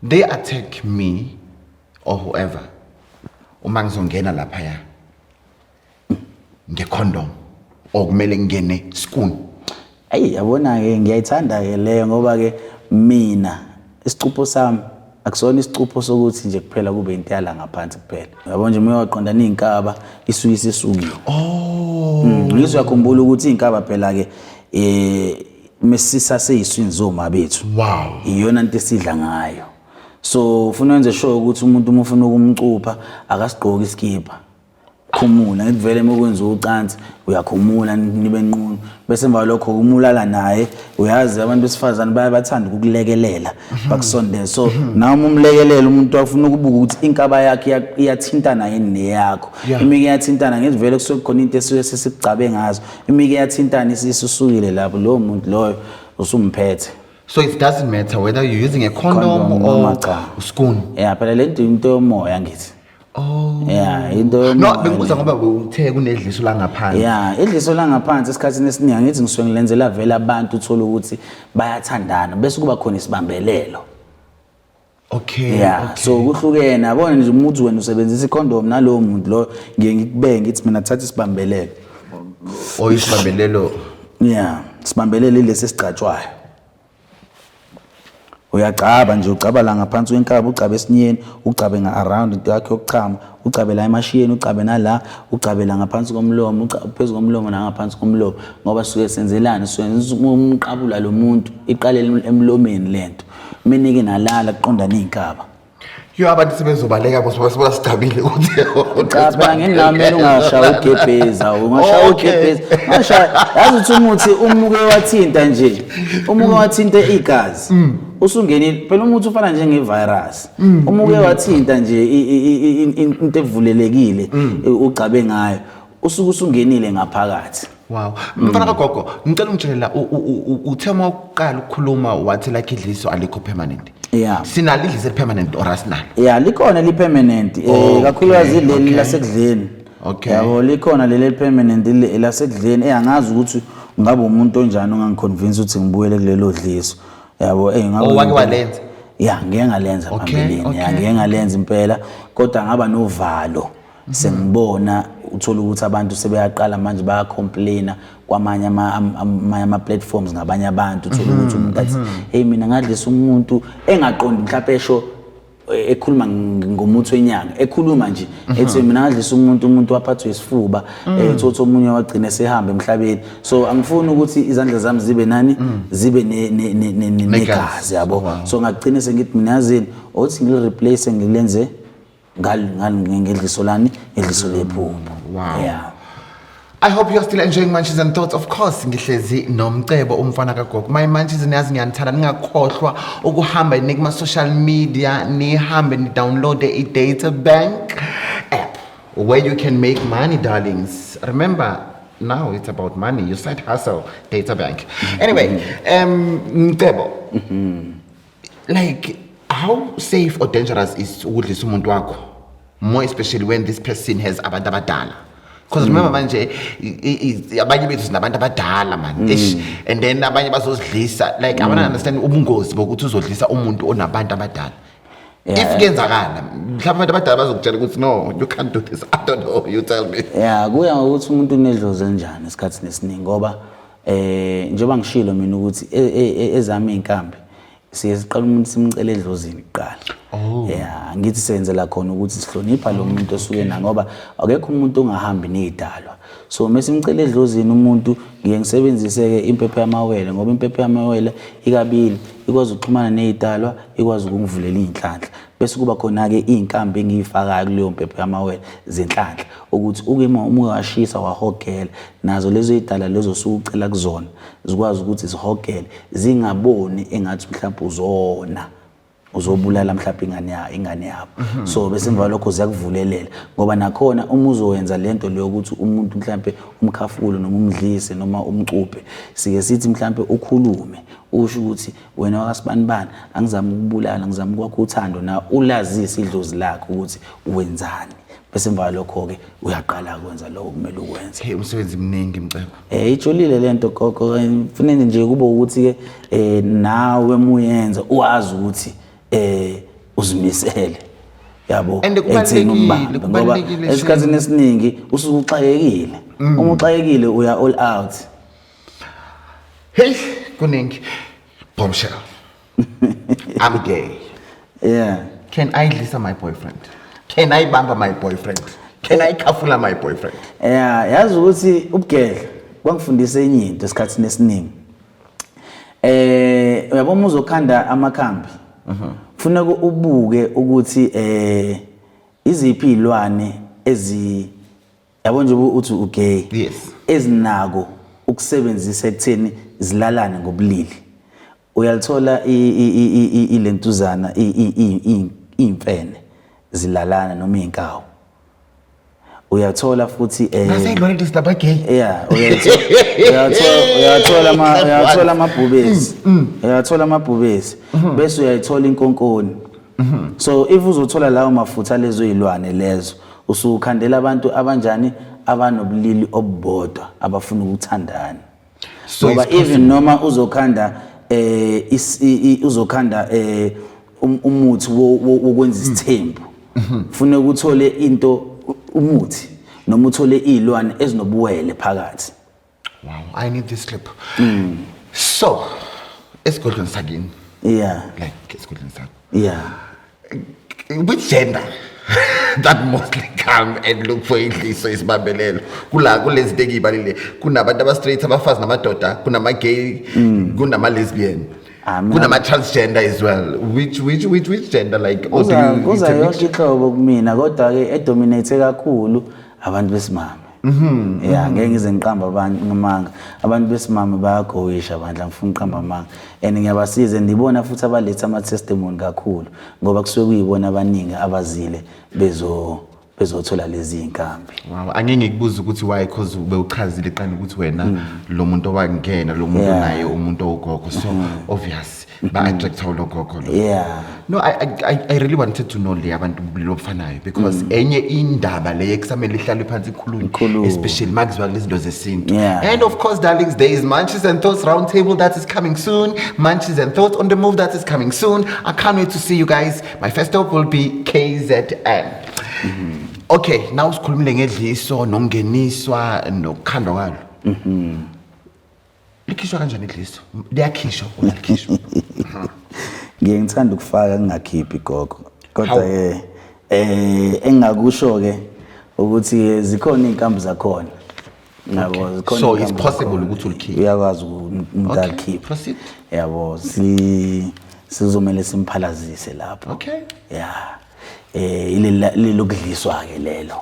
they attack me or whoever uma ngizongena lapha ya ngecondom or kumele ngingene spoon? Ayi, yabona ke ngiyayithanda ke leyo ngoba ke mina isicupho sami akusona isicupho sokuthi nje kuphela kube into yala ngaphansi kuphela. Yabo nje uma uyaqonda nezinkaba isuke isisukile. Ngizwe uyakhumbula ukuthi izinkaba phela ke mesisa seyiswini zoma bethu. Iyona into esidla ngayo. So ufuna wenze sure ukuthi umuntu uma ufuna ukumcupha akasigqoki iskipa. Khumula, ngithi vele uma kwenziwa ucansi uyakhumula nibe nqunu, bese emva lokho umulala naye. Uyazi abantu besifazane bayabathanda ukukulekelela, bakusondeze. So nawe uma umlekelela umuntu afuna ukubuka ukuthi inkaba yakhe iyathintana yini neyakho. Imike iyathintana, ngithi vele kusuke kukhona into esuke sesikucabe ngazo. Imike iyathintana isisusukile lapho, lowo muntu loyo usumphethe. So it doesn't matter whether you're using a condom, Condom or noma cha. spoon. Yeah, phela le nto into yomoya ngithi. Yeah, into No, yomoya bengibuza le. ngoba uthe kunedliso la ngaphansi. Yeah, idliso la ngaphansi esikhathini esiningi angithi ngisuke ngilenzela vele abantu uthola ukuthi bayathandana bese kuba khona isibambelelo. Okay. Yeah, so kuhlukene, yabona nje umuthi wena usebenzisa icondom nalowo muntu lo, ngiye ngikubeke ngithi mina thatha isibambelelo. Oh, isibambelelo. Yeah, sibambelele lesi esigcatshwayo. Uyagcaba nje, ugcaba la ngaphansi kwenkaba, ugcabe esinyeni, ugcabe nga-around into yakho yokuchama, ugcabe la emashiyeni, ugcabe nala, ugcabe la ngaphansi komlomo, phezu komlomo nangaphansi komlomo, ngoba suke senzelani, suke umqabula lo muntu, iqale emlomeni lento, minike nalala kuqonda ney'nkaba. Yo, abantu sebezobaleka ngoba sibona sigcabile ukuthi Cha phela nginami, mina ungashaya ugebheza, ungashaya ugebheza, ungashaya, yazi ukuthi umuthi umuke wathinta nje, umuke wathinta igazi, usungenile phela umuthi, ufana njenge-virus, umuke wathinta nje into evulelekile ugcabe ngayo, usuke usungenile ngaphakathi. Wow. Mfana kagogo, ngicela ungitshele la, uthe uma uqala ukukhuluma wathi like idliso alikho permanent. Yeah. Sinalo idliso permanent or asinalo? Ya, likhona li-permanent, kakhulukazi leli lasekudleni. Yabo, likhona leli permanent lasekudleni. Angazi ukuthi ngabe umuntu onjani ongangiconvince ukuthi ngibuyele kulelo dliso, yabo, ngabe Oh, wake walenza? Ya, ngike ngalenza phambilini, ya, ngike ngalenza impela, kodwa ngaba novalo sengibona uthola ukuthi abantu sebeyaqala manje bayacomplaina kwamanye ama-platforms ngabanye abantu, uthola ukuthi umuntu athi, "Hey, mina ngadlisa umuntu," engaqondi mhlawumbe esho ekhuluma ngomuthi wenyanga, ekhuluma nje ethi, "Mina ngadlisa umuntu, umuntu waphathwa isifuba," uthola omunye wagcina esehamba emhlabeni. So angifuni ukuthi izandla zami zibe nani, zibe negazi, yabo. So ngagcina sengithi mina, yazini, othi ngilireplace, ngilenze ngedliso lani, ngedliso lephupho. Yeah. I hope you're still enjoying Munchies and Thoughts. Of course, ngihlezi nomcebo umfana kagogo. My Munchies, niyazi ngiyanithanda, ningakhohlwa ukuhamba niye kuma social media, nihambe ni download i-Data Bank app where you can make money, darlings. Remember, now it's about money. Your side hustle, Data Bank. Anyway, Mcebo, like how safe or dangerous is ukudlisa umuntu wakho? More especially when this person has abantu abadala. Because remember manje abanye bethu sinabantu abadala, man. Ish, and then abanye bazozidlisa, like I want to understand ubungozi bokuthi uzodlisa umuntu onabantu abadala. If kuyenzakala, mhlawumbe abantu abadala bazokutshela ukuthi no, you can't do this. I don't know, you tell me. Ya, kuya ngokuthi umuntu unedlozi elinjani esikhathini esiningi, ngoba njengoba ngishilo mina ukuthi ezami iy'nkambi siye siqala umuntu simcele edlozini kuqala. Ya, ngithi senzela khona ukuthi sihlonipha lo muntu osuke na, ngoba akekho umuntu ongahambi ney'dalwa. So mesimcela edlozini umuntu, ngiye ngisebenzise-ke impepho yamawele, ngoba impepho yamawele ikabili, ikwazi ukuxhumana ney'dalwa, ikwazi ukungivulela iy'nhlanhla, bese kuba khona-ke iy'nkambi engiyifakayo kuleyo mpepho yamawele zenhlanhla, ukuthi uke uma uke washisa wahogela nazo lezo y'dalwa lezo osuke ucela kuzona, zikwazi ukuthi zihogele, zingaboni engathi mhlawumbe uzona uzobulala mhlawumbe ingane yabo. So bese emva lokho ziyakuvulelela, ngoba nakhona uma uzowenza lento leyo ukuthi umuntu mhlawumbe umkhafule noma umdlise noma umcuphe, sike sithi mhlawumbe ukhulume usho ukuthi, "Wena wakasibanibani, angizami ukubulala, ngizama ukwakha uthando," na ulazise idlozi lakho ukuthi wenzani, bese emva lokho-ke uyaqala kwenza lokho kumele ukwenze. Hey, umsebenzi mningi, Mcebo. Ijulile lento, gogo, kufanele nje kube ukuthi ke nawe muyenza uwazi ukuthi uzimisele, yabo, And ekutheni kubalulekile, umbambe, ngoba kubalulekile, esikhathini esiningi usuke uxakekile, uma uxakekile uya all out. Hey, kuningi. Bombshell. I'm gay. Can I dlisa my boyfriend? Can I bamba my boyfriend? Can I khafula my boyfriend? Yeah, yazi ukuthi ubugedla kwangifundisa enye into esikhathini esiningi. Uyabona uma uzokhanda amakhambi, kufuneka ubuke ukuthi iziphi izilwane ezi, yabo nje uthi ugay, ezinako ukusebenzisa ekutheni zilalane ngobulili. Uyalithola ilentuzana iy'mfene zilalana noma iy'nkawu. Uyathola futhi Naseyilwane lezi laba gay. Yeah, uyathola amabhubesi. Uyathola amabhubesi. Bese uyayithola inkonkoni. So if uzothola lawo mafutha lezo zilwane lezo, usukhandela abantu abanjani, abanobulili obubodwa, abafuna ukuthandana. So Ngoba it's even noma uzokhanda uzokhanda umuthi wokwenza isithembu, kufuneka uthole into, umuthi noma uthole iy'lwane ezinobuwele phakathi. Wow, I need this clip. So esigodlweni sakini, like esigodlweni sakho, which gender that mostly come and look for idliso, isibambelelo? Kula kulezi zinto engiyibalile, kunabantu aba-straight, abafazi namadoda, kunama-gay, kunama-lesbian, Ah, mina- kunama-transgender as well. Which gender, like, or do Kuza you kuza it's a yonke mixture? inhlobo kumina, kodwa-ke edominate kakhulu abantu besimame. Ya, ngeke ngize ngiqamba abantu ngamanga. Abantu besimame bayagowisha bandla, ngifuna uqamba amanga, and ngiyabasiza, ndibona futhi abaletha ama-testimony kakhulu, ngoba kusuke kuyibona abaningi abazile bezothola lezi iy'nkambi. Wow, angeke ngikubuze ukuthi why, because bewuchazile qani ukuthi wena lo muntu owangena lo muntu naye umuntu owugogo, so obvious ba-attracta lo gogo lo. No, I really wanted to know le abantu bulili obufanayo, because enye indaba le ekusamele ihlale phansi ikhulunywe, Ikhulunywe. Especially makuziwa kulezi zinto zesintu. And of course, darlings, there is Munchies and Thoughts Roundtable that is coming soon. Munchies and Thoughts on the Move that is coming soon. I can't wait to see you guys. My first stop will be KZN. Okay, now sikhulumile ngedliso nokungeniswa nokukhandwa kwalo. Likhishwa kanjani idliso? Liyakhishwa or alikhishwa? Ngiye ngithanda ukufaka, ngingakhiphi, gogo, kodwa Hawu. ke engingakusho ke ukuthi zikhona iy'nkambi zakhona, yabo, zikhona So it's iy'nkambi possible zakhona. ukuthi ulikhiphe? Uyakwazi umuntu alikhiphe. Proceed. Yabo, sizomele simphalazise lapho. Ya, ileli lokudliswa ke lelo,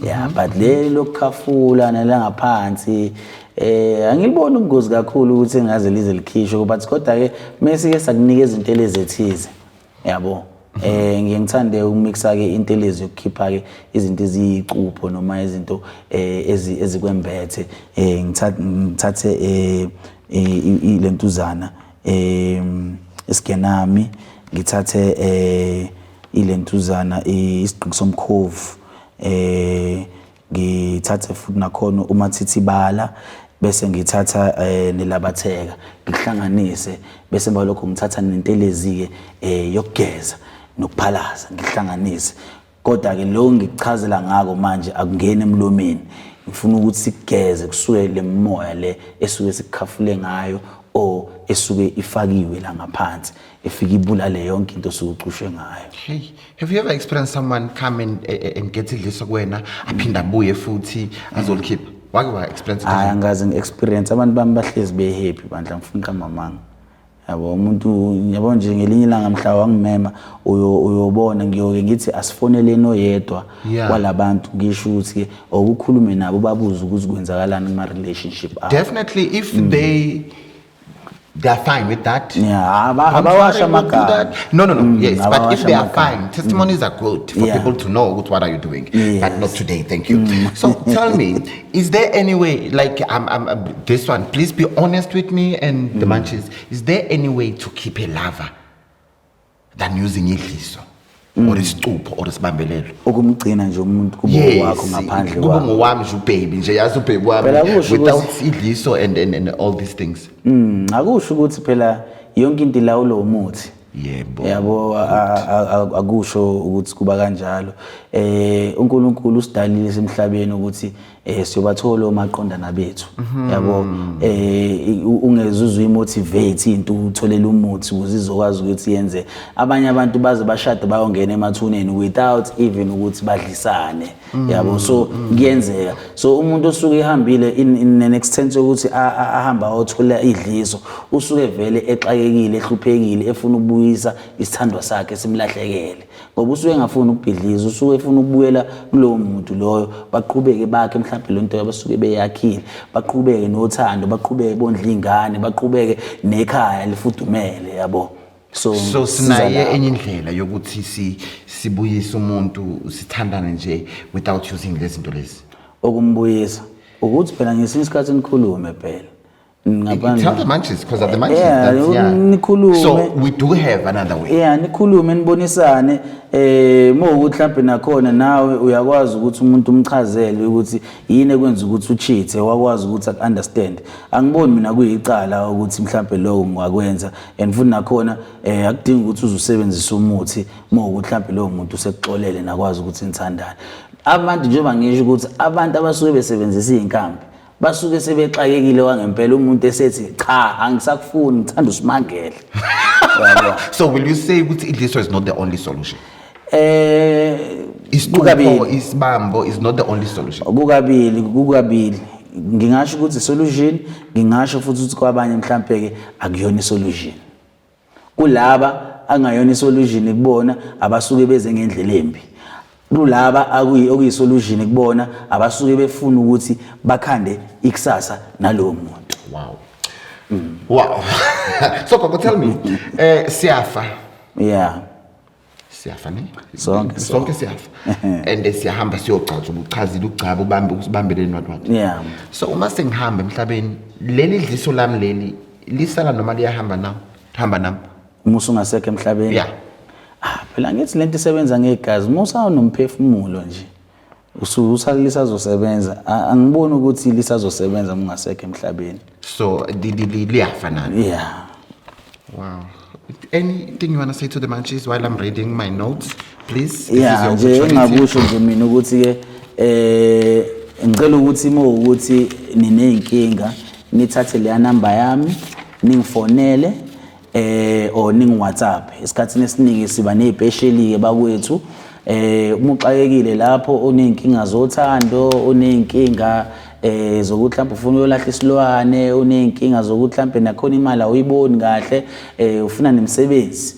ya, but leli lokukhafula nalangaphansi, angiliboni ubungozi kakhulu ukuthi ngaze lize likhishwe, but kodwa ke mesike sakunikeza into elezethize, yabo. Ngiye ngithande ukumixa ke intelezi yokukhipha ke izinto eziyicupho noma izinto ezikwembethe, ngithathe ilentuzana, isigenami, ngithathe ilentuzana, isiqiki somkhovu, ngithathe futhi nakhona umathithibala, bese ngithatha nelabatheka, ngihlanganise, bese emva lokho ngithatha nentelezi ke yokugeza nokuphalaza, ngihlanganise. Kodwa ke lo ngikuchazela ngako manje akungeni emlomeni. Ngifuna ukuthi sigeze kusuke le moya le esuke sikukhafule ngayo or esuke ifakiwe la ngaphansi, efika ibulale yonke into osuke ucushwe ngayo. Hey, have you ever experienced someone come and get idliso kuwena, aphinde abuye futhi azolikhipha? Wake wa experience? Hayi, angaze ngi-experience. Abantu bami bahlezi be-happy bandla, ngifuna uqamba amanga, yabo. Umuntu, yabo nje, ngelinye ilanga mhla wangimema, uyobona ngiyoke ngithi asifoneleni oyedwa kwalabantu, ngisho ukuthi okukhulume nabo, babuze ukuthi kwenzakalani kuma-relationship abo. Definitely, if they are fine with that. Yeah, Don't abawasha worry, we'll do amagama. that. No. Yes, but if Abawasha they are amagama. fine, testimonies are good for people to know what are you doing. But not today, thank you. So tell me, is there any way, like, I'm this one, please be honest with me and the munchies. Is there any way to keep a lover than using idliso or isicupho or isibambelelo? Ukumgcina nje umuntu kube wakho ngaphandle Kube kwakho. ngowami nje ubaby nje, yazi, ubaby wami Phela akusho without idliso and all these things. Akusho ukuthi phela yonke into ilawulwa umuthi. Yabo, akusho ukuthi kuba kanjalo. UNkulunkulu usidalile emhlabeni ukuthi siyobathola omaqondana bethu. Yabo, ungezuzu imotivate into utholele umuthi ukuze izokwazi ukuthi yenze. Abanye abantu baze bashade bayongena emathuneni without even ukuthi badlisane. Yabo, so kuyenzeka. So umuntu osuke ehambile in an extent yokuthi ahamba ayothola idliso, usuke vele exakekile, ehluphekile, efuna ukubuyisa isithandwa sakhe simlahlekele, ngoba usuke engafuni ukubhidliza, usuke efuna ukubuyela kulowo muntu loyo, baqhubeke bakhe mhlawumbe le nto abasuke beyakhile, baqhubeke nothando, baqhubeke bondle iy'ngane, baqhubeke nekhaya lifudumele, yabo. So So siza sinaye lapho. Enye indlela yokuthi sibuyise umuntu, sithandane nje without using lezi zinto lezi? Ukumbuyisa ukuthi phela ngesinye isikhathi nikhulume phela. Ngaphandle. Tell the munchies, because of the munchies. Yeah, That's, yeah. nikhulume. So we do have another way. Yeah, nikhulume, nibonisane. Mawukuthi mhlawumbe nakhona nawe uyakwazi ukuthi umuntu umchazele ukuthi yini ekwenza ukuthi ucheat, wakwazi ukuthi aku-understand. Angiboni mina kuyicala ukuthi mhlawumbe lokho ngingakwenza, and futhi nakhona akudingi ukuthi uze usebenzise umuthi mawukuthi mhlawumbe lowo muntu usekuxolele, nakwazi ukuthi nithandane. Abantu, njengoba ngisho ukuthi abantu abasuke besebenzisa iy'nkambi basuke sebexakekile wangempela, umuntu esethi, "Cha, angisakufuni, ngithanda usimangele," yabo. So will you say ukuthi idliso is not the only solution? Isitupho, Kukabili. isibambo is not the only solution. Kukabili, kukabili. Ngingasho ukuthi solution, ngingasho futhi ukuthi kwabanye mhlambe ke akuyona isolution. Kulaba angayona isolution kubona abasuke beze ngendlela embi, kulaba okuyisolution kubona abasuke befuna ukuthi bakhande ikusasa nalowo muntu. Wow. So Gogo, tell me, siyafa. Siyafa, ne? Sonke. Sonke siyafa. And siyahamba siyogcatshwa, ubuchazile ukugcaba, ubambe usibambeleni, what what. So uma sengihamba emhlabeni, leli dliso lami leli lisala noma liyahamba na? Hamba nami. Uma usungasekho emhlabeni? Yeah. Ah, phela ngithi lento isebenza ngegazi. Uma usawunomphefumulo nje, lisazosebenza. Angiboni ukuthi lisazosebenza uma ungasekho emhlabeni. So liyafa nani? Yeah. Wow. Anything you want to say to the munchies while I'm reading my notes, please? This is Yeah, your nje opportunity. engakusho nje mina ukuthi ke ngicela ukuthi uma ukuthi nineyinkinga nithathe leya number yami, ningifonele or ningi WhatsApp. Esikhathini esiningi siba nezipesheli ke bakwethu. Uma uxakekile lapho, uneyinkinga zothando, uneyinkinga zokuthi mhlawumbe ufuna uyolahla isilwane, uneyinkinga zokuthi mhlawumbe nakhona imali awuyiboni kahle, ufuna nemisebenzi,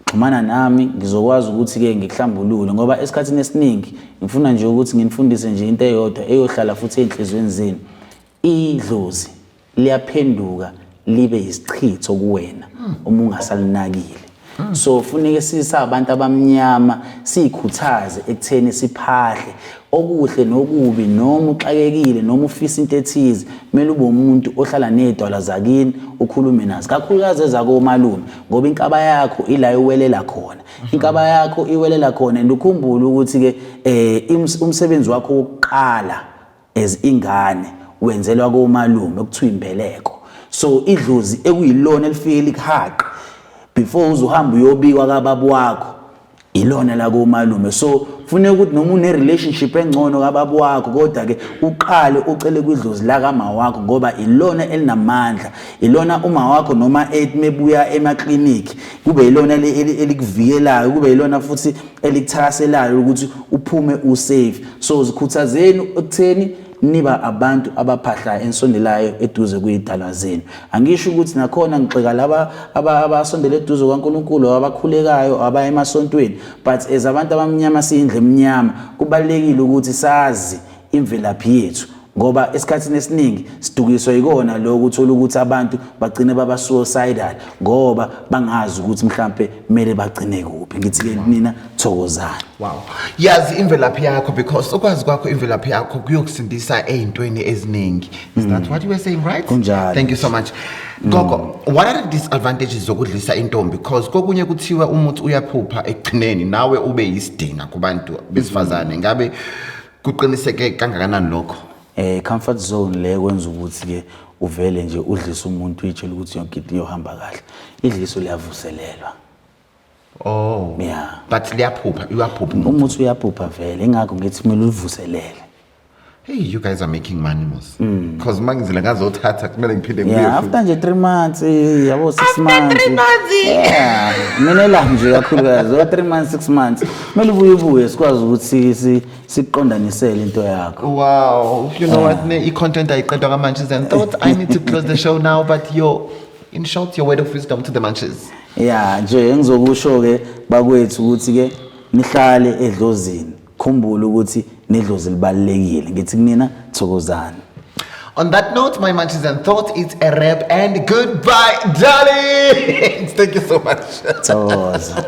xhumana nami, ngizokwazi ukuthi-ke ngikuhlambulule, ngoba esikhathini esiningi ngifuna nje ukuthi nginifundise nje into eyodwa eyohlala futhi ey'nhliziyweni zenu: idlozi liyaphenduka libe isichitho kuwena uma ungasalinakile. So funeke sisabantu abamnyama siyikhuthaze ekutheni siphahle okuhle nokubi. Noma uxakekile, noma ufisa into ethize, kumele ube umuntu ohlala ney'dwala zakini, ukhulume nazo, kakhulukazi ezakomalume, ngoba inkaba yakho ila iwelela khona, inkaba yakho iwelela khona. And ukhumbule ukuthi-ke umsebenzi wakho wokuqala as ingane wenzelwa komalume, okuthiwa imbeleko. So idlozi ekuyilona elifike likuhaqe before uze uhambe uyobikwa kababa wakho, ilona la komalume. So funeka ukuthi noma une relationship engcono kababa wakho, kodwa ke uqale ucele kwidlozi la kama wakho, ngoba ilona elinamandla, ilona uma wakho noma ethi mebuya emaklinikhi kube ilona elikuvikelayo, kube ilona futhi elikuthakaselayo ukuthi uphume usafe. So zikhuthazeni ekutheni niba abantu abaphahlayo, enisondelayo eduze kuyidalwa zenu. Angisho ukuthi nakhona ngigxeka laba abasondele eduze kwaNkulunkulu, abakhulekayo, abaya emasontweni, but as abantu abamnyama, siyindlu emnyama, kubalulekile ukuthi sazi imvelaphi yethu, ngoba esikhathini esiningi sidukiswa yikona lokho. Uthola ukuthi abantu bagcine baba suicidal ngoba bangazi ukuthi mhlambe kumele bagcine kuphi. Ngithi-ke nina, thokozani. Wow. Yazi imvelaphi yakho, because ukwazi kwakho imvelaphi yakho kuyokusindisa ey'ntweni eziningi. Is that what you were saying, right? Kunjalo. Thank you so much. Gogo, what are the disadvantages zokudlisa intombi? Because kokunye kuthiwa umuthi uyaphupha ekugcineni nawe ube yisidina kubantu besifazane. Ngabe kuqiniseke kangakanani lokho? Comfort zone le kwenza ukuthi ke uvele nje udlise umuntu, uyitshela ukuthi yonke into iyohamba kahle. Idliso liyavuselelwa. Oh. Yeah. But liyaphupha, uyaphupha umuthi. Umuthi uyaphupha vele, ingakho ngithi kumele ulivuselele. Hey, you guys are making money mos. Because mangizile ngazothatha kumele ngiphinde ngibuye Yeah, futhi. after nje 3 months, yabo, 6 After months. 3 months. Yeah, mina la nje kakhulukazi o 3 months, 6 months, kumele ubuye ubuye sikwazi ukuthi siqondanisele into yakho. Wow, you know what? Ne, i-content ayiqedwa ka-Munchies and Thoughts. I need to close the show now, but your, in short, your word of wisdom to the munchies. Yeah, nje engizokusho ke bakwethu ukuthi ke nihlale edlozini. Khumbula ukuthi nedlozi libalulekile. Ngithi kunina, thokozani. On that note, my Munchies and Thoughts, it's a wrap and goodbye, darlings. Thank you so much. Thokoza.